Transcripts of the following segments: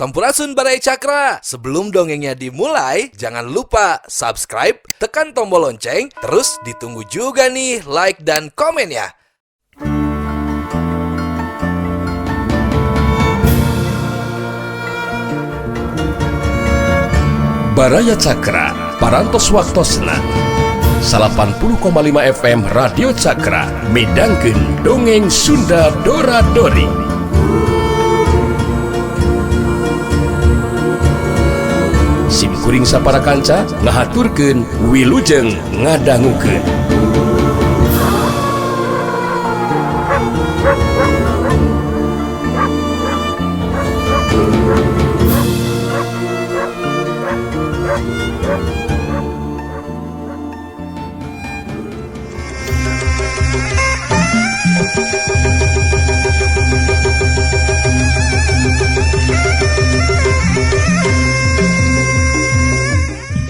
Sampurasun, Baraya Cakra. Sebelum dongengnya dimulai, jangan lupa subscribe, tekan tombol lonceng, terus ditunggu juga nih like dan komennya. Baraya Cakra, Parantos Waktosna 80,5 FM Radio Cakra midangkeun dongeng Sunda Dora Dori. Sim kuring sapara kanca ngahaturkeun wilujeng ngadangukeun.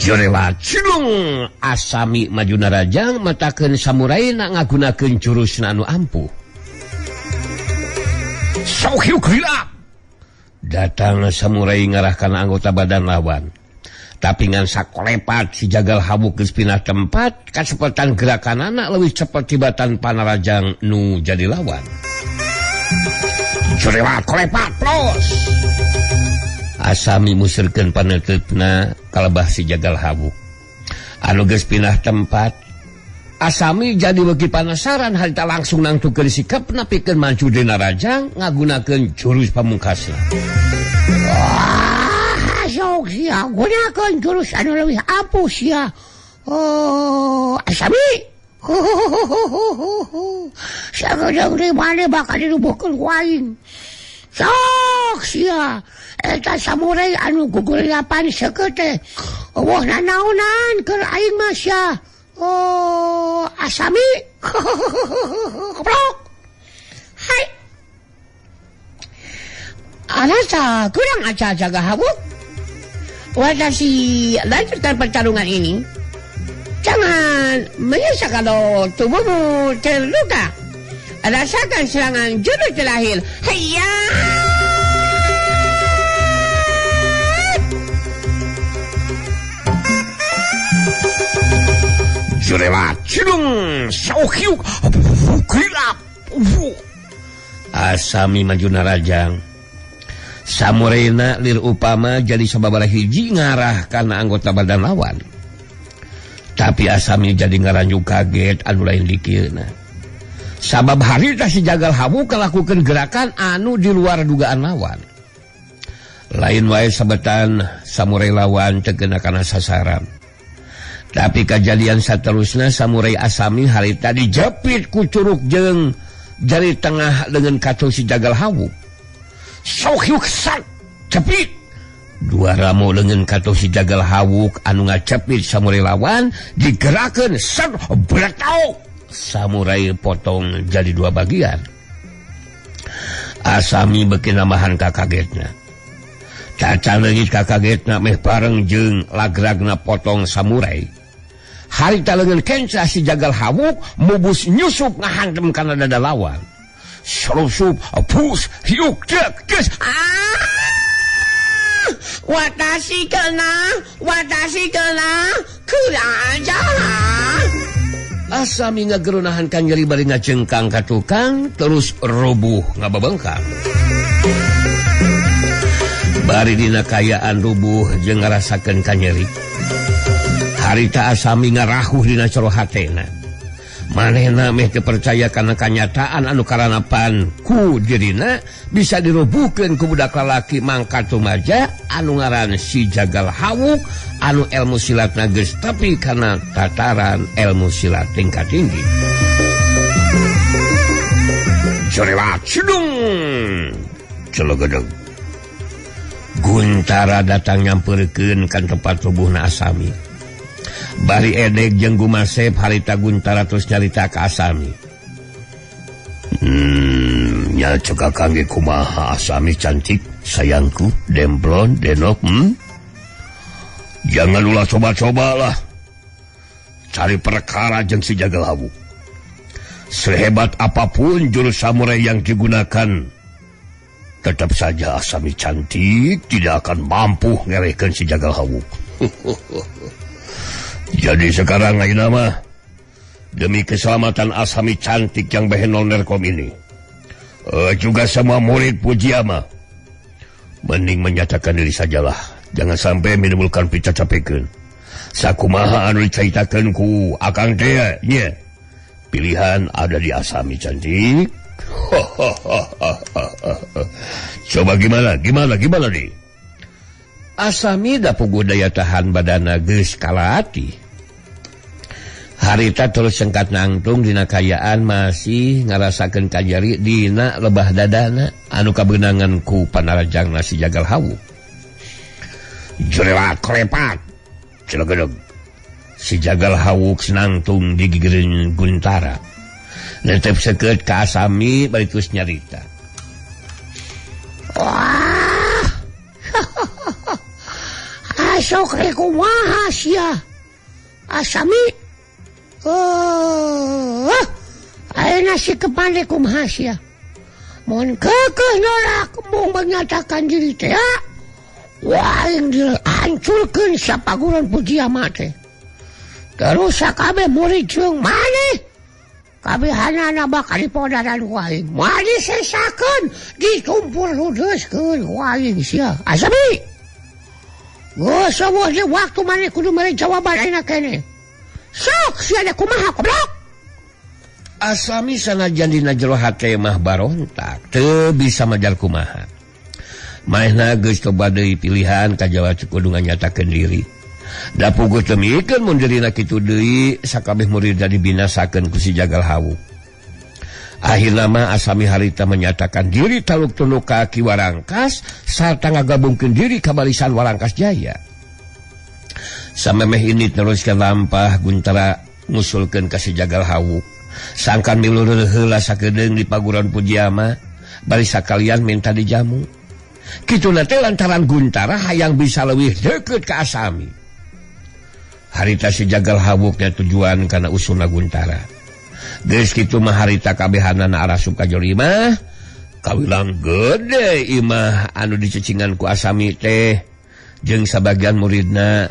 Jorewa cilung Asami maju narajang matakeun samurai na ngagunakeun jurus anu ampuh. Sok datang samurai ngarahkan anggota badan lawan. Tapi ngan sakolepat si jagal habuk geus pindah tempat, kacepetan gerakan anak leuwih cepet tibatan panarajang nu jadi lawan. Jorewa kolepat plus. Asami musirkeun paneuteup-na kalebah si jagal habuk. Anu geus pindah tempat, Asami jadi beuki panasaran harita langsung nangtukeun sikapna pikeun maju dina rajang ngagunakeun jurus pamungkasna. Wah, sok sia gunakeun jurus anu leuwih ampuh sia. Oh, Asami. Sagedeung deui maneh bakal dirubuhkeun ku aing. Sok sia eta samurai anu gugurilapan seukeut teh eueuh nanaonan keur aing mah sia. Oh, Asami. Goblok. Hai. Anata kurang aja jaga habuk. Watashi lanjutkan pertarungan ini. Jangan menyesal kalau tubuhmu terluka. Rasakan serangan jurus terakhir. Hayya! Jurewa cilung sauhiuk kilap. Asami maju narajang. Samuraina lir upama jadi sababaraha hiji ngarah kana anggota badan lawan. Tapi Asami jadi ngaranju kaget anu lain dikieuna. Sabab harita si jagal habu kelakukan gerakan anu di luar dugaan lawan. Lain wae sabetan samurai lawan teu kena kana sasaran. Tapi kejadian saterusna samurai Asami harita dijepit ku curug jeung jari tengah dengan kacau si jagal hawu. Sohyuk sat jepit. Dua ramo dengan kacau si jagal hawuk anu ngacepit samurai lawan digerakeun sat bretau. Samurai potong jadi dua bagian. Asami beuki nambahan kakagetna. Caca leungit kakagetna meh bareng jeung lagragna potong samurai. Harita leungeun kenca si jagal hawuk mubus nyusup ngahantem kana dada lawan. Surusup pus hiuk dek des. Ah! Watashi kena, watashi kena, kurang aja. Asami ngagerunahan kan nyeri bari ngajengkang ka tukang terus rubuh ngababengkang. Bari dina kayaan rubuh jeung ngarasakeun kanyeri. Harita Asami ngarahuh dina coro hatena. Manehna meh teu percaya kana kanyataan anu karanapan ku dirina bisa dirubuhkeun ku budak lalaki mangkat tumaja anu ngaran si jagal hawuk anu ilmu silatna geus tapi kana tataran ilmu silat tingkat tinggi. Jorewa cidung celegedeg. Guntara datang nyamperkeun ka tempat tubuhna Asami. Bari edek jeung Gumasep harita Guntara terus nyarita ka Asami. Nya cek kangge kumaha Asami cantik sayangku demplon denok. Jangan ulah coba-cobalah cari perkara jeung si jagal hawu. Sehebat apapun jurus samurai yang digunakan Tetap saja Asami cantik tidak akan mampu ngerehkeun si Jagal Hawuk. Jadi sekarang ayeuna mah demi keselamatan Asami cantik yang behenol Nerkom ini, juga semua murid Pujiyama, mending menyatakan diri sajalah. Jangan sampai menimbulkan picacapekeun. Sakumaha anu dicaritakeun ku akang teh nya. Pilihan ada di Asami cantik. Coba gimana nih? Asami da puguh daya tahan badana geus kalati. Harita terus sengkat nangtung dina kayaan masih ngarasakeun kajari dina lebah dadana anu kabeunangan ku panarajangna si Jagal Hawuk. Jerelat krepat celegedeg. Si Jagal Hawuk senangtung di gigireun Guntara. Netep seukeut ka Asami bari terus nyarita. Wah. Asok rek kumaha sia? Asami. Ayeuna si kepande kumaha sia? Mun keukeuh nolak mung menyatakan diri teh, wah aing dihancurkeun sapaguron Pujiyama teh. Terus sakabeh murid jeung maneh kabehanana bakal dipodaran ku aing. Moal disesakeun, ditumpur ludeuskeun ku aing sia. Asami. Geus eueuh deui waktu maneh kudu mere jawaban ayeuna keneh. Sok sia da kumaha goblok. Asami sanajan dina jero hate mah barontak, teu bisa majar kumaha. Manehna geus coba deui pilihan kajawa kudu nganyatakeun diri. Da puguh teu mikeun mun dirina kitu deui sakabeh murid dibinasakeun ku si Jagal Hawuk. Akhirna mah Asami harita menyatakan diri taluk tunduk ka Ki Warangkas sarta ngagabungkeun diri ka barisan Warangkas Jaya. Samemeh ini teruskan lampah Guntara ngusulkeun ka si Jagal Hawuk. Sangkan milu heula sakedeung di paguron Pujiyama bari sakalian minta dijamu. Kituna teh lantaran Guntara hayang bisa leuwih deukeut ka Asami. Harita si Jagal Hawuknya tujuan kana usulna Guntara. Geus kitu mah harita kabehanana arasup ka jero imah, kawilang gede imah anu dicecingan ku Asami teh jeung sabagian muridna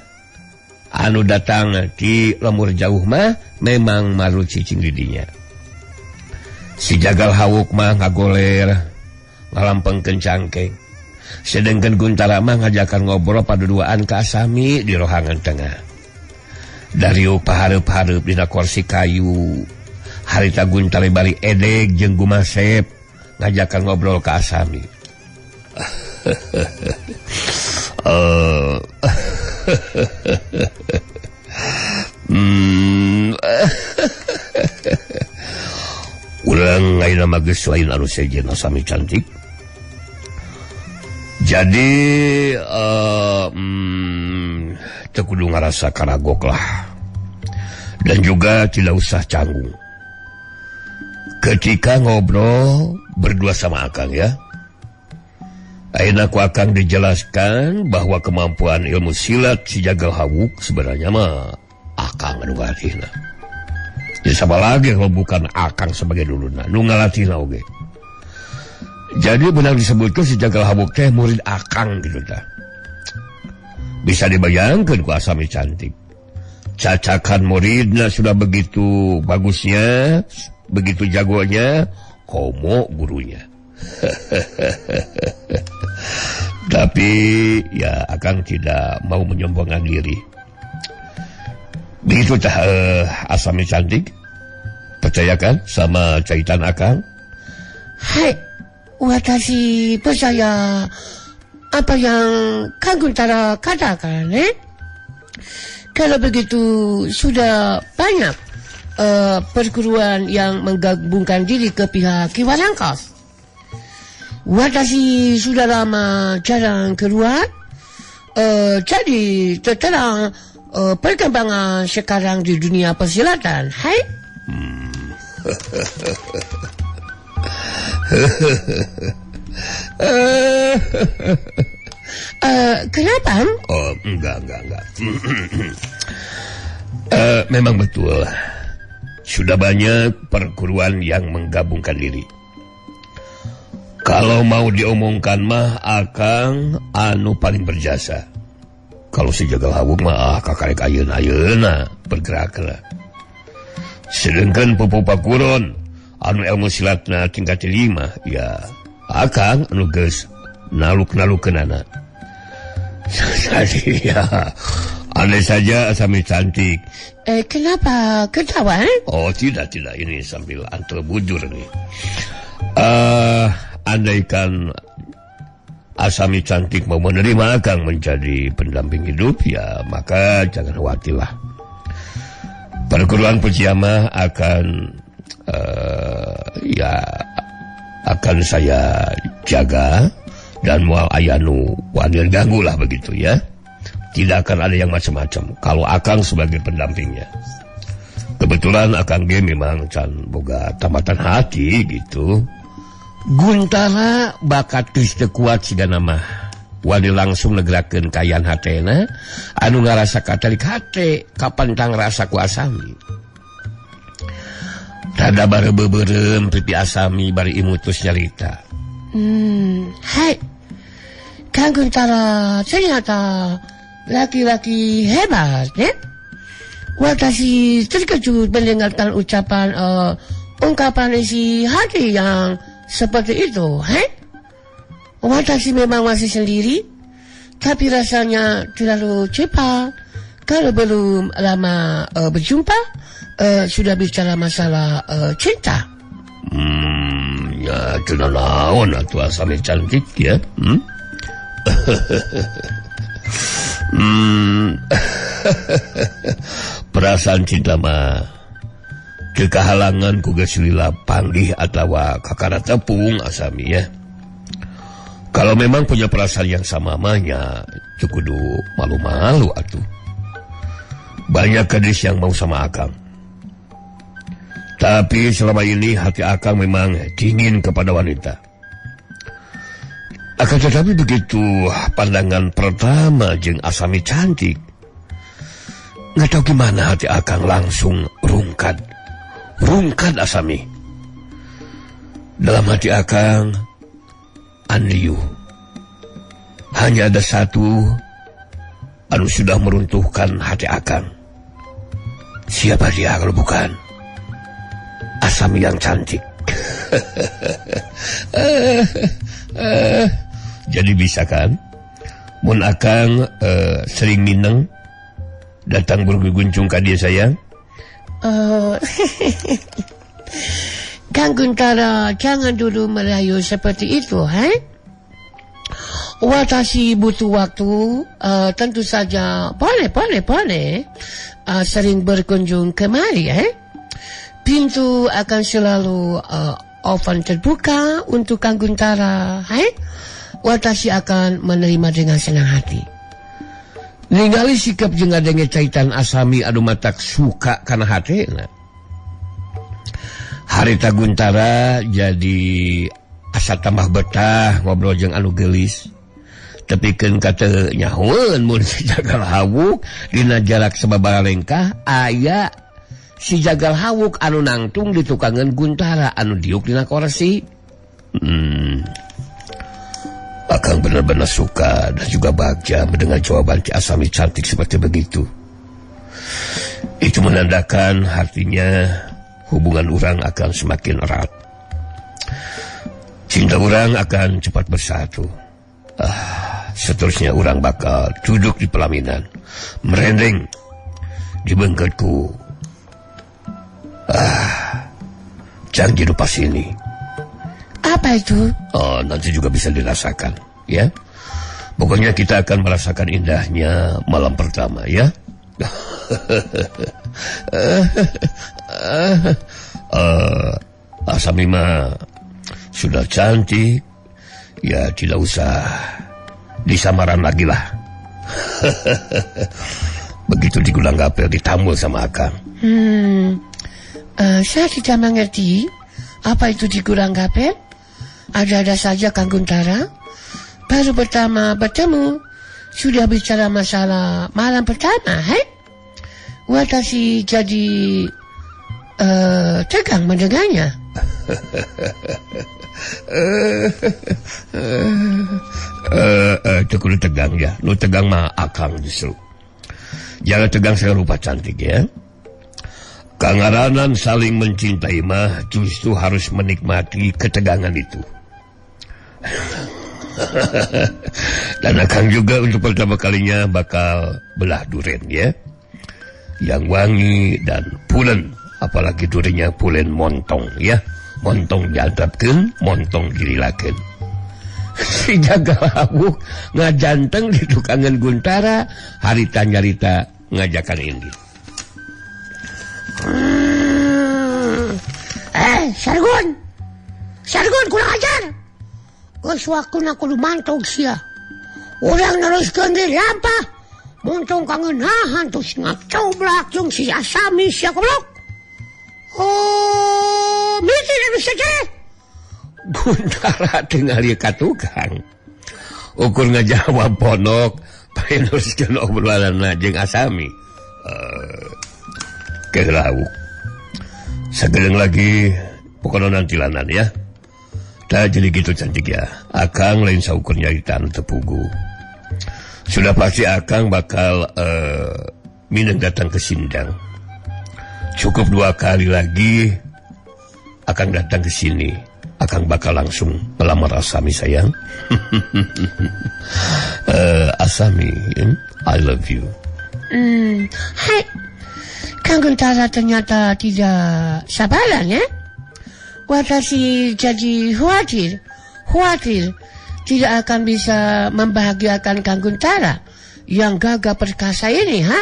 anu datang di lemur jauh mah memang maru cicing di dinya. Si Jagal Hawuk mah ngagoler ngalampengkeun cangkeng. Sedengkeun Guntara mah ngajakan ngobrol paduduaan ka Asami di rohangan tengah. Dariuk pahareup-hareup dina kursi kayu. Harita Guntara bari edeg jeung Gumasep ngajakan ngobrol ka Asami. Urang ayeuna mah geus lain anu sejen Asami cantik. Jadi teu kudu ngarasa karagok lah. Dan juga tidak usah canggung. Ketika ngobrol berdua sama Akang ya. Ayeuna ku Akang dijelaskan bahwa kemampuan ilmu silat si Jagal Hawuk sebenarnya mah Akang anu ngalatihna. Ya sama lagi kalau bukan Akang sebagai dulurna, nu ngalatihna oge. Jadi benar disebutkan si Jagal Hawuk teh murid Akang gitu tah. Bisa dibayangkan ku Asami cantik. Cacakan muridna sudah begitu bagusnya, begitu jagonya, komo gurunya. Tapi ya Akang tidak mau menyombongkan diri. Begitu tah Asami cantik. Percayakan sama caitan Akang? Hai, watashi percaya apa yang Kang Guntara katakan, eh? Kalau begitu sudah banyak perguruan yang menggabungkan diri ke pihak Ki Warangkas. Watashi sudah lama jarang keluar, jadi terterang perkembangan sekarang di dunia persilatan. Hai? Kenapa? Oh, enggak. Memang betul. Sudah banyak perguruan yang menggabungkan diri. Kalau mau diomongkan mah akang anu paling berjasa. Kalau si Jagal Hawuk mah kakarek ayeuna-ayeuna bergerakna. Sedangkan Pupu Pakuron anu ilmu silatna tingkat 5 ya akang anu geus naluk-nalukeunana. Jadi ya aneh saja Asami cantik. Kenapa ketawa? Oh tidak, ini sambil antar bujur nih. Andaikan Asami cantik mau menerima akang menjadi pendamping hidup, ya maka jangan khawatirlah. Perguruan Pujiyama akan ya akan saya jaga dan mual ayanu wanir ganggu lah begitu ya. Tidak akan ada yang macam-macam kalau akang sebagai pendampingnya. Kebetulan akang ge memang can boga tamatan hati gitu. Guntara bakat geus teu kuat sigana mah. Wani langsung negerakeun kayan hatena anu ngarasa katalik hate kapantang rasa ku Asami. Rada bareubeureureum pipi Asami bari imutus nyarita. Hai. Kang Guntara ternyata laki-laki hebat, ya? Watashi terkejut mendengarkan ucapan ungkapan isi hati yang seperti itu, he? Watashi memang masih sendiri, tapi rasanya terlalu cepat. Kalau belum lama berjumpa, sudah bicara masalah cinta. Ya cenah naon atuh Asami cantik ya. Perasaan cinta mah kekahalangan ku geus lila panggih atawa kakara tepung Asami ya. Kalau memang punya perasaan yang sama mahnya kudu malu-malu atuh. Banyak gadis yang mau sama akang. Tapi selama ini hati akang memang dingin kepada wanita. Akan tetapi begitu pandangan pertama jeung Asami cantik, nggak tahu gimana hati akang langsung rungkad. Rungkad Asami. Dalam hati akang anliu. Hanya ada satu anu sudah meruntuhkan hati akang. Siapa dia kalau bukan Asami yang cantik. Jadi bisa kan mun akang sering mineng datang berkunjung ka dia sayang. Kang Guntara, jangan dulu merayu seperti itu, he? Watashi butuh waktu, tentu saja boleh sering berkunjung kemari, he? Pintu akan selalu open terbuka untuk Kang Guntara, he? Watashi akan menerima dengan senang hati. Ningali sikap jeung ngadenge caitan Asami anu matak suka kana hatena. Harita Guntara jadi asa tambah betah ngobrol jeung anu geulis. Tepikeun ka teu nyahoeun mun si Jagal Hawuk dina jarak sababaraha lengkah aya si Jagal Hawuk anu nangtung di tukangan Guntara anu diuk dina korsi. Akang benar-benar suka dan juga bahagia mendengar jawaban Ki Asami cantik seperti begitu. Itu menandakan artinya hubungan orang akan semakin erat. Cinta orang akan cepat bersatu. Seterusnya orang bakal duduk di pelaminan, merendeng di bengketku. Jangan lupa sini. Apa itu? Oh, nanti juga bisa dirasakan, ya. Pokoknya kita akan merasakan indahnya malam pertama, ya. Asami mah sudah cantik, ya tidak usah disamaran lagi lah. Begitu di gudang gapel ditambul sama akang. Saya tidak mengerti apa itu di gudang gapel. Ada-ada saja Kang Guntara. Baru pertama bertemu sudah bicara masalah malam pertama, he? Watashi jadi tegang mendengarnya. Itu kudu tegang ya. Nu tegang mah akang justru. Jangan tegang saya rupa cantik ya. Kangaranan saling mencintai mah justru harus menikmati ketegangan itu. Dan akang juga untuk pertama kalinya bakal belah duren ya. Yang wangi dan pulen, apalagi durinya pulen montong ya. Montong diantapkeun, montong dililakeun. Si Jagal Hawuk ngajanteng di tukangan Guntara, harita nyarita ngajakan ini. Sargun. Sargun kurang ajar. Geus waktuna kudu mantog sia. Urang neruskeun deui lampah. Montong kangenahan terus ngacoblak jeung si Asami sia goblok. Oh, mikir anu saja. Guntara tingali ka tukang. Ukur ngajawab ponok, paneruskeun obrolanna jeung Asami. Kegelawuk. Sagedeung lagi pokona nantilanan ya. Tah jadi gitu cantik ya. Akang lain saukur nyarita anu teu puguh. Sudah pasti akang bakal mineng datang ke Sindang. Cukup 2 kali lagi akang datang ke sini. Akang bakal langsung melamar Asami sayang. Asami, I love you. Hai. Kang Guntara ternyata tidak sabaran ya. Watashi jadi khawatir tidak akan bisa membahagiakan Kang Guntara yang gagah perkasa ini, ha?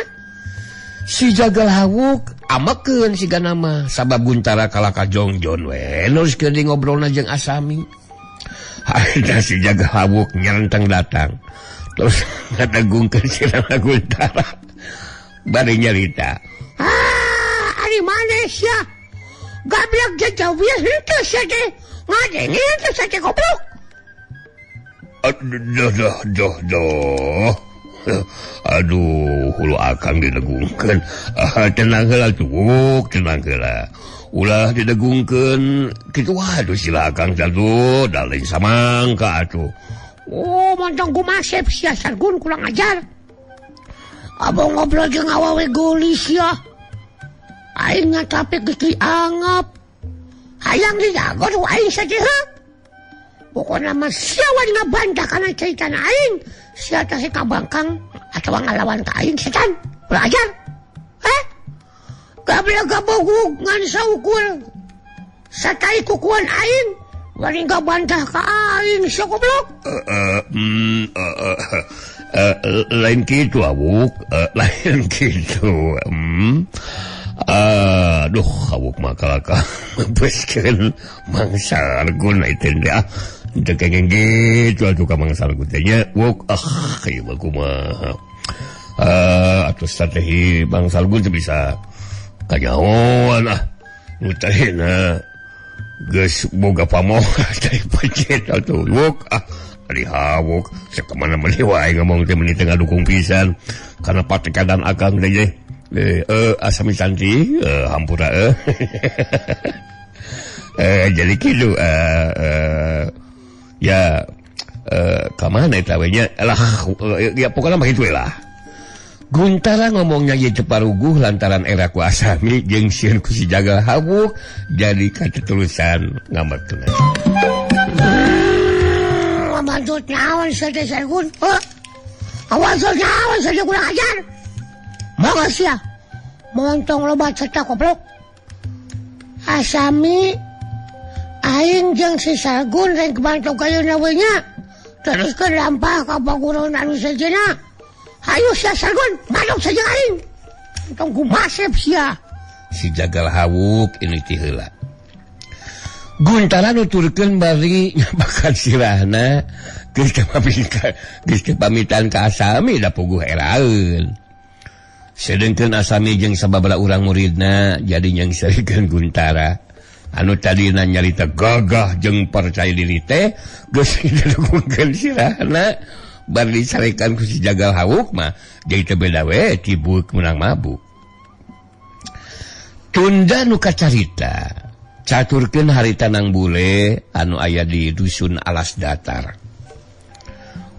Si Jagal Hawuk amekeun siga nama sabab Guntara kalah ka Jongjon we neruskeun deui ngobrolna jeung Asami. Harita si Jagal Hawuk nyerenteng datang terus ngadegungkeun sirahna Guntara bari nyarita. Ah, ari maneh sia? Gablek jajawih henteu sia teh. Ngadenge henteu sia teh goblok. Aduh, duh, duh. Aduh, hulu akang didegungkeun. Tenang heula cuk, tenang heula. Ulah didegungkeun kitu waduh sila akang jatuh, da lain samangka atuh. Oh, montong kumasep sia Sargun kurang ajar. Abang ngobrol jeung awewe geulis sia. Aing tapi geus dianggap. Hayang dijago ku aing saja heuh. Pokona mah sia wani ngabantah kana caritana aing. Sia teh kabangkang atawa ngalawan ka aing setan. Belajar. Heh? Gablek gabogug ngan saukur. Satai kukuan aing wani ngabantah ka aing sia goblok. Lain kitu awuk, lain kitu. Aduh, awuk mah kalaka mebeskeun Mang Sargun itu teh. Teu kenging kitu atuh ka Mang Sargun teh nya. Wuk, ah ieu mah kumaha. Atuh strategi Mang Sargun teh bisa kanyahoan ah. Nu tadina geus boga pamor teh pecet atuh. Wuk, ah ari hawuk sakamana meuni wae ngomong teh meuni teu ngadukung pisan kana patekadan akang teh. Asami cantik, hampura jadi kitu ya ka mana eta we nya lah ya pokona mah kitu we lah. Guntara ngomongnya ye teu paruguh lantaran era ku Asami jeung sieun ku si Jagal Hawuk jadi kateterusan ngamekeun. Maksud naon sia teh Sargun? Heuh. Maksud naon sia kurang ajar? Mangga sia. Montong loba cetak goblok. Asami aing jeung si Sargun rek bantu kayeuna we nya. Teruskeun lampah ka paguron anu sejenna. Hayu sia Sargun, masuk saja aing. Tong kumasep sia. Si Jagal Hawuk ini ti heula. Guntara nuturkeun bari nyabakan sirahna geus teu pamitan ka Asami da puguh eraeun. Sedengkeun Asami jeung sababaraha urang muridna jadi nyangserikeun Guntara. Anu tadina nyarita gagah jeung percaya diri teh geus didugungkeun sirahna bar dicarekan ku si Jagal Hawuk mah jadi teu beda we tibuk menang mabuk. Tunda nu kacarita Caturkeun harita Nang Bule anu aya di dusun Alas Datar.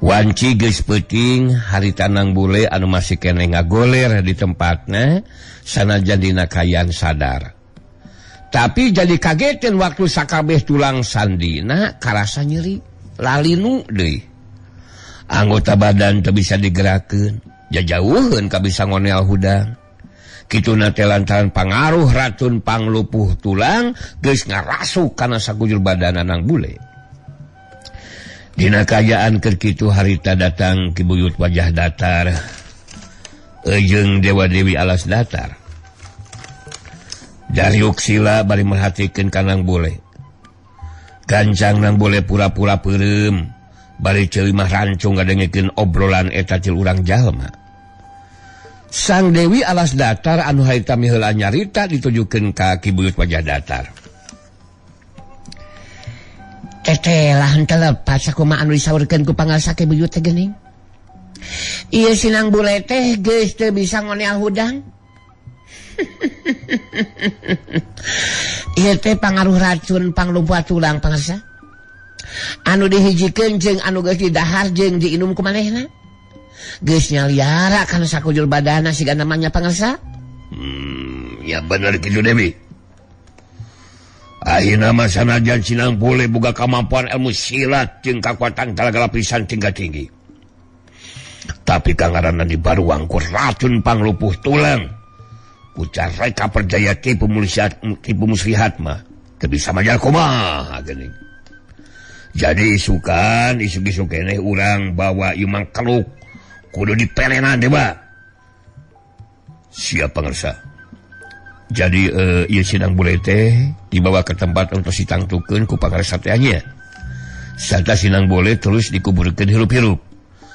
Wanci geus peuting harita Nang Bule anu masih keneh ngagoler di tempatna sanajan dina kaayaan sadar. Tapi jadi kageteun waktu sakabeh tulang sandina karasa nyeri, lalinu deui. Anggota badan teu bisa digerakkeun, jajauheun ka bisa ngonel hudang. Kituna teh lantaran pangaruh racun panglupuh tulang geus ngarasuk kana sakujur badana Nang Bule. Dina kaayaan keur kitu harita datang Ki Buyut Wajah Datar jeung Dewa Dewi Alas Datar. Dariuk sila bari merhatikeun ka Nang Bule. Gancang Nang Bule pura-pura peureum bari ceuli mah rancung ngadengekeun obrolan eta cil urang jalma. Sang Dewi Alas Datar anu harita miheula nyarita ditujukeun ka Ki Buyut Wajah Datar. Teteh lah henteu lepas sakumaha anu disaurkeun ku pangarsa Ki Buyut teh geuning. Ieu si Nang Bule teh geus teu bisa ngoneal hudang. Ieu teh pangaruh racun panglumpuh tulang pangarsa. Anu dihijikeun jeung anu geus didahar jeung diinum ku manehna. Geus nyaliara kana sakujur badana siga namanya pangarsa. Ya bener kitu Dewi. Ayeuna mah sanajan si Nang Bule boga kamampuan ilmu silat jeung kakuatan talaga lapisan tingkat tinggi. Tapi kangaranna dibaruang ku racun panglupuh tulang. Ku careka perjaya tipu muslihat mah teu bisa majar kumaha geuning. Jadi isukan isuk-isuk keneh urang bawa ieu mangkeluk kudu dipelenan dewa. Siap pangarsa. Jadi ieu si Nang Bule teh dibawa ke tempat untuk ditangtukeun ku pangarsa teh nya. Sarta si Nang Bule terus dikuburkeun hirup-hirup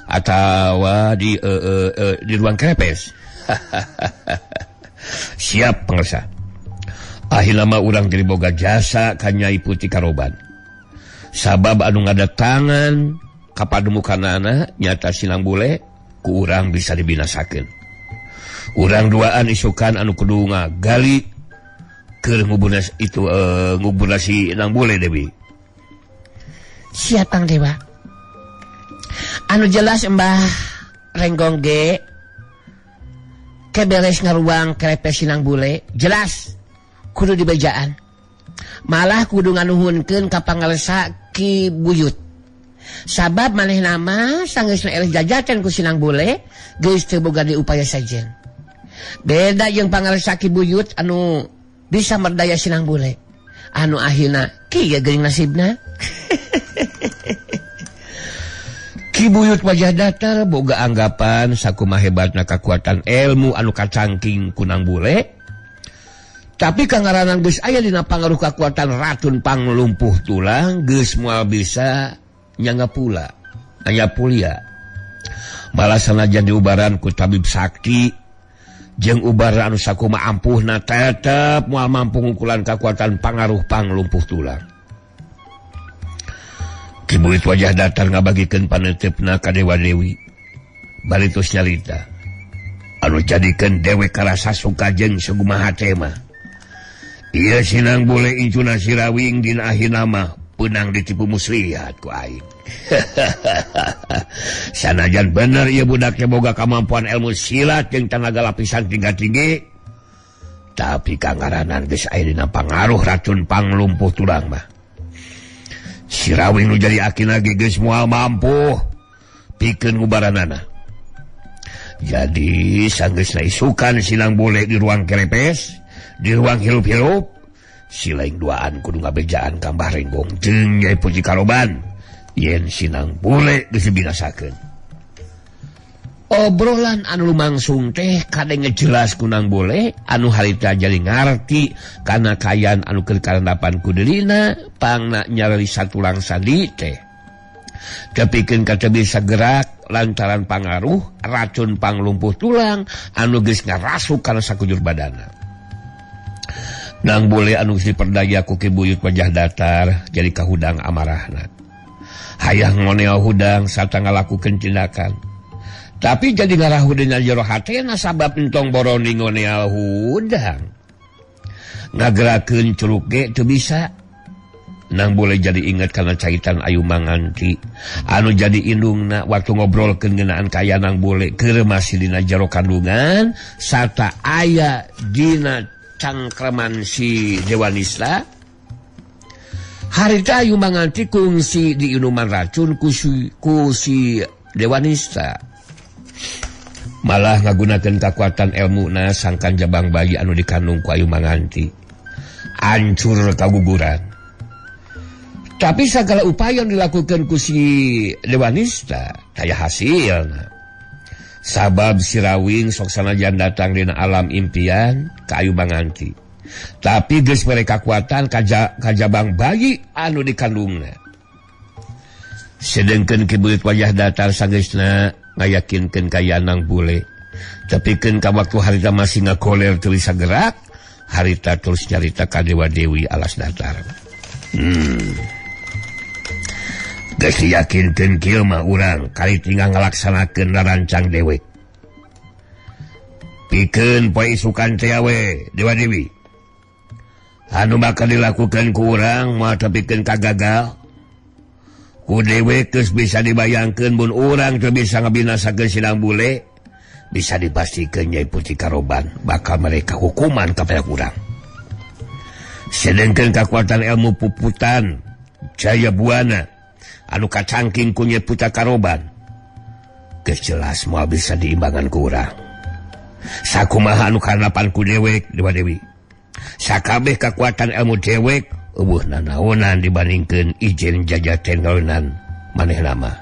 atawa di ruang krepes. Siap pangarsa. Akhirna mah urang jadi boga jasa ka Nyai Putih Karoban. Sabab anu ngadatangan ka pademukanana nyata si Nang Bule ku urang bisa dibinasakeun. Urang duaan isukan anu kudu ngagali keur nguburna itu nguburna si Nang Bule Dewi. Siap Kang Dewa. Anu jelas Mbah Renggong ge keberes ngaruang krepes si Nang Bule jelas kudu dibejaan. Malah kudu nganuhunkeun ka pangarsa Ki Buyut. Sabab maneh nama sanggeusna eleh jajaten ku si Nang Bule geus teu boga di upaya sajen. Beda jeung pangarsa Ki Buyut anu bisa merdaya si Nang Bule. Anu akhirna kieu geuning nasibna. Ki Buyut Wajah Datar boga anggapan sakumaha hebatna kakuatan ilmu anu kacangking ku Nang Bule. Tapi kangaranan geus aya dina pangaruh kakuatan racun panglumpuh tulang geus moal bisa nyangga pula, anya pulia. Malah sanajan diubaran ku tabib sakti jeung ubaran anu sakumaha ampuhna tetep moal mampu ngungkulan kakuatan pangaruh panglumpuh tulang. Ki Buyut Wajah Datar ngabagikeun paneuteup-na ka Dewa Dewi. Bari tos nyarita anu jadikeun dewe karasa suka jeung sakumaha tema. Ieu si Nang Bule incuna sirawing dina akhirna mah peunang ditipu muslihat ku aing. Sanajan bener ieu budaknya boga kamampuan ilmu silat jeung tanaga lapisan tingkat tinggi, tapi kangaranan geus aya dina pangaruh racun panglumpuh tulang mah. Sirawing nu jadi akina ge geus moal mampu pikeun ngubaranana. Jadi sanggeusna isukan si Nang Bule di ruang kerepes, di ruang hirup-hirup, si lain duaan kudu ngabejaan ka Mbah Renggong jeung Nyai Puji Karoban yen si Nang Bule geus dibinasakeun. Obrolan anu lumangsung teh kadenge jelas ku Nang Bule anu harita jadi ngarti kana kaayaan anu keur karandapan ku dirina pangna nyareri satulang sandi teh. Tepikeun ka teu bisa gerak lantaran pangaruh racun panglumpuh tulang anu geus ngarasuk kana sakujur badana. Nang Bule anu geus diperdaya ku Ki Buyut Wajah Datar jadi kahudang amarahna. Hayang ngoneo hudang sarta ngalakukeun tindakan. Tapi jadi ngarahu dina jero hatena sabab entong boroni ngoneo hudang. Ngagerakeun curug ge teu bisa. Nang boleh jadi ingat karena caitan Ayu Manganti anu jadi indungna waktu ngobrolkeun ngeunaan kaya Nang Bule keur masih dina jero kandungan sarta aya dina cangkreman si Dewanista. Harita Ayu Manganti kungsi di inuman racun ku si Dewanista. Malah ngagunakeun kakuatan elmuna sangkan jabang bayi anu dikandung ku Ayu Manganti ancur kaguguran. Tapi segala upaya yang dilakukan ku si Dewanista kaya hasilna. Sabab si Rawing sok sanajan datang dina alam impian ka Ayu Manganti. Tapi geus mere kakuatan kajabang bayi anu dikandungna. Sedengkeun Ki Buyut Wajah Datar sageusna ngayakinkeun ka Nang Bule. Tepikeun ka waktu harita masih ngakoler teu bisa gerak, harita terus nyarita ka Dewa Dewi Alas Datar. Geus diyakinkeun kieu mah urang kali tinggal ngalaksanakeun rarancang dewek. Pikeun poe isukan teh we Dewa Dewi. Anu bakal dilakukan ku urang moal tepikeun kagagal. Ku dewek geus bisa dibayangkeun mun urang teu bisa ngabinasakeun si Nang Bule, bisa dipastikeun Nyai Putri Karoban bakal mereka hukuman ka pihak urang. Sedengkeun kakuatan ilmu puputan Jaya Buana anu kacangking ku Nyai Putri Karoban geus jelas moal bisa diimbangan ku urang. Sakumaha anu kanapan ku dewek Dewa Dewi. Sakabeh kakuatan ilmu dewek eueuh nanaonan dibandingkeun ijen jajaten galonan manehna mah.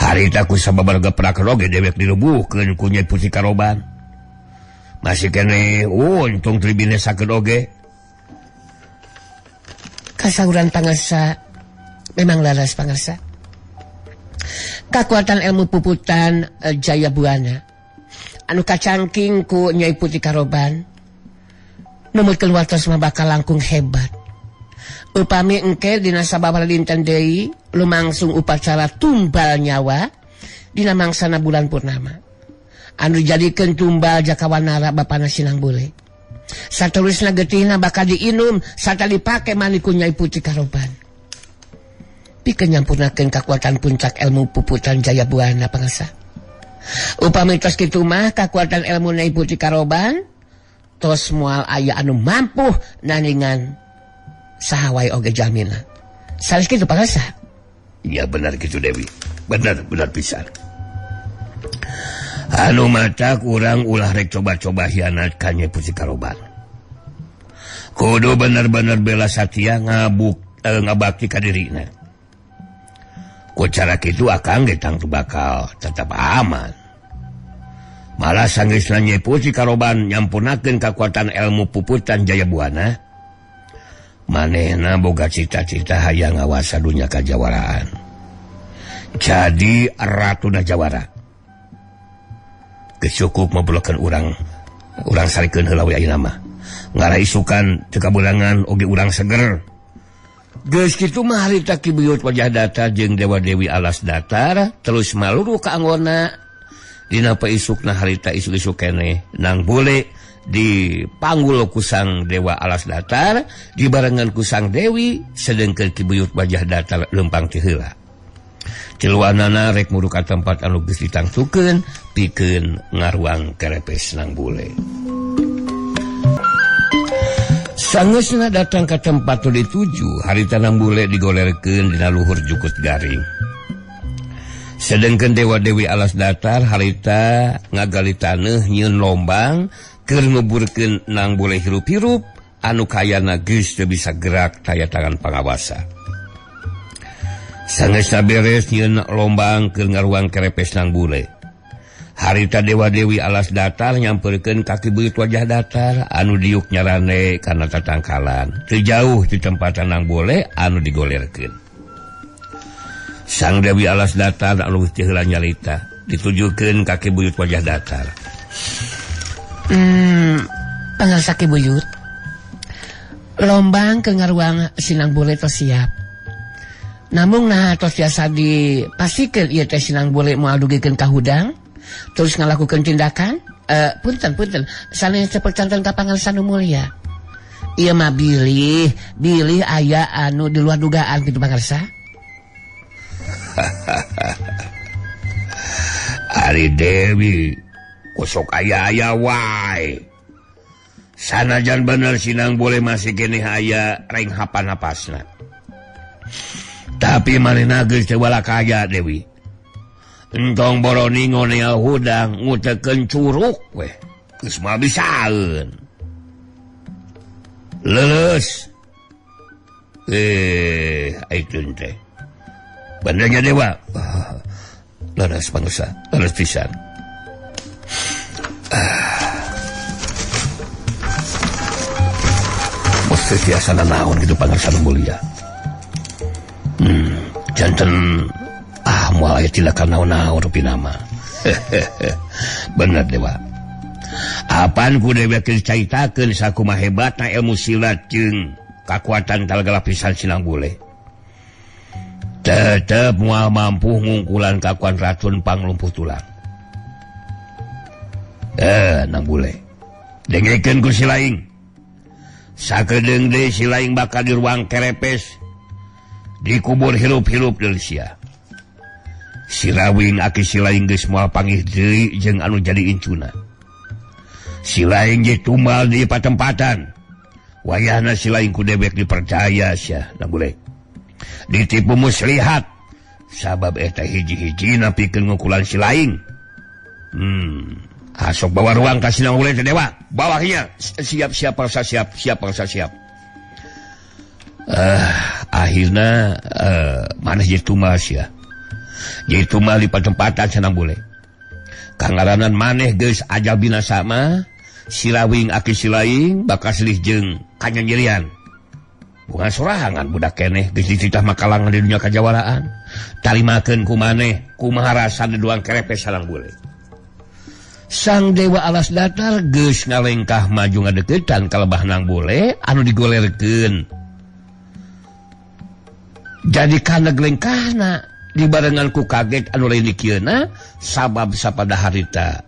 Harita ku sababar geprak oge dewek dilubuhkeun ku Nyai Putri Karoban. Masih keneh untung tribine sakeun oge. Kasauran pangarsa memang laras pangarsa. Kakuatan ilmu puputan Jaya Buana anu kacangking ku Nyai Putri Karoban numutkeun wartos mah bakal langkung hebat. Upami engke dina sababaraha dinten deui lumangsung upacara tumbal nyawa dina mangsana bulan purnama. Anu dijadikeun tumbal Jakawanara bapana si Nang Bule. Saterusna getihna bakal diinum sarta dipake mani ku Nyai Putri Karoban. Pikeun nyampurnakeun kakuatan puncak ilmu puputan Jaya Buana pangarsa. Upami tos kitu mah kakuatan ilmu Nyai Putri Karoban tos moal aya anu mampu nandingan saha wae oge jalmina. Sanes kitu pangarsa? Ya benar gitu Dewi. Benar, benar pisan. Anu mata kurang ulah rek coba-coba hianat ka Nyai Putri Karoban. Kudu bener-bener bela satia ngabakti ka dirina. Ku cara kitu akang ge tangtu bakal tetap aman. Malah sanggeusna Nyai Putri Karoban nyampurnakeun kakuatan ilmu puputan Jaya Buana, manehna boga cita-cita hayang ngawasa dunya kajawaraan. Jadi ratuna jawara. Geus cukup mablokeun urang, urang sarikeun heula we ayeuna mah. Ngarah isukan teu kabeunangan oge urang seger. Geus kitu mah harita Ki Buyut Wajah Datar jeung Dewa Dewi Alas Datar terus maluruh ka anggona. Dina paisukna harita isuk-isuk keneh Nang Bule dipanggul ku Sang Dewa Alas Datar dibarengan ku Sang Dewi sedengkeun Ki Buyut Wajah Datar leumpang ti heula. Tiluanana rek muru ka tempat anu geus ditangtukeun pikeun ngaruang kerepes Nang Bule. Sangeusna datang ka tempat nu dituju, harita Nang Bule digolerkeun dina luhur jukut garing. Sedengkeun Dewa Dewi Alas Datar harita ngagali taneuh nyieun lombang keur nguburkeun Nang Bule hirup-hirup anu kayana geus teu bisa gerak taya tangan pangawasa. Sangeusna beres nyieun lombang keur ngaruang kerepes Nang Bule. Harita Dewa Dewi Alas Datar nyamperkeun ka Ki Buyut Wajah Datar anu diuk nyarane kana tatangkalan teu jauh ti tempatan Nang Bule anu digolerkeun. Sang Dewi Alas Datar anu teu heula nyarita ditujukeun ka Ki Buyut Wajah Datar. Pangarsa Ki Buyut, lombang ke ngaruang si Nang Bule tos siap. Namung nah tos tiasa dipastikeun ieu teh si Nang Bule moal dugikeun ka hudang Terus ngalakukeun tindakan punten sanes teu percanten ka Pangarsa nu Mulya. Ieu mah bilih aya anu di luar dugaan kitu Pangarsa. Ari Dewi kosok aya-aya wae. Sanajan bener Sinang boleh masih keneh aya reng hapan-hapasna. Tapi manehna geus teu balakaya Dewi. Entong boroni ngonea hudang ngutekeun curuk weh. Geus moal bisaeun. Leuleus. Aiteun teh. Benernya Dewa. Leres bangsa, leres pisan. Mesti tiasa naon gitu Pangarsa nu Mulya. Janten moal aya tindakan naon-naon rupina mah. Bener Dewa. Apan ku Dewa keur caritakeun sakumaha hebatna ilmu silat jeung kakuatan talaga lapisan Sinang Bule. Tetep moal mampu ngungkulan kakuan racun panglumpuh tulang. Nang Bule. Dengekeun ku si laing. Sakedeung deui si laing bakal di ruang kerepes. Dikubur hirup-hirup deui sia. Sirawing aki si laing geus moal panggih deui jeung anu jadi incuna. Si laing ge tumbal di patempatan. Wayahna si laing ku dewek dipercaya sia, Nang Bule. Ditipu muslihat sabab eta hiji-hijina pikeun ngukulan si laing. Asok bawa ruang ka Sinang Bule teh Dewa. Bawahnya siap-siap parsa siap, siap parsa siap. Akhirna maneh jeung tumbal sia. Jeung tumbal di patempatan Sinang Bule. Kangaranan maneh geus ajal binasa mah Sirawing aki si laing bakal silih jeung kanyanyirian. Bunga sorangan budak keneh geus dititah makalangan di dunia kajawaraan. Tarimakeun ku maneh kumaha rasana duang kerepes Sinang Bule. Sang Dewa Alas Datar geus ngalengkah maju ngadeukeutan ka lebah Nang Bule anu digolerkeun. Jadi kana lengkahna dibarengan ku kaget anu lain dikieuna sabab sapada harita